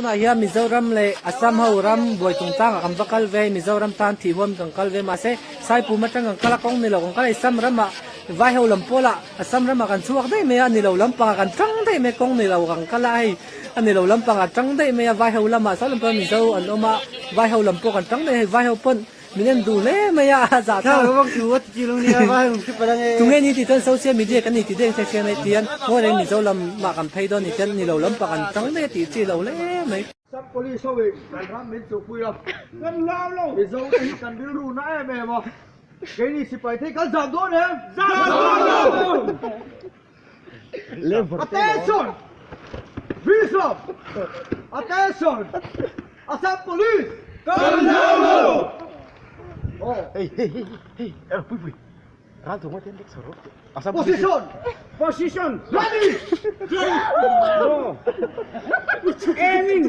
Tunah hian Mizoram leh Assam ho ram buai chungchangah kan va kal ve, Mizoram tan thih huam kan kal ve mahse Saipum atang kan kal a kawng ni lo kan kal a Assam ramah vai ho lam pawlah Assam ramah kan chhuak daih mai a, ni lo lampangah kan tang daih mai kawng ni lo kan kal a hei a ni lo lampangah tang daih mai a vai ho lamah saw lam pawh Mizo an awm a vai ho lam pawh kan tang daih a hei vai ho pawn Min en duh hle mai a, a zah thlak. Tunge ni tih chuan social media kan ni tih deuh hriat hriat tian ngawi reng Mizo lamah kan phei dawn ni chuan ni lo lampang kan tang daih a tih chi lo hle mai. Sap police ho in kan ram min chuhpui a, kan hlau lo. Mizo te hi kan rilru na em em a, keini sipai te hi kan zah dawn em? Zah dawn lo! Attention! Bishop! Attention! Assam Police! Kan hlau lo! Position! Position! Ready! Ready! Aiming!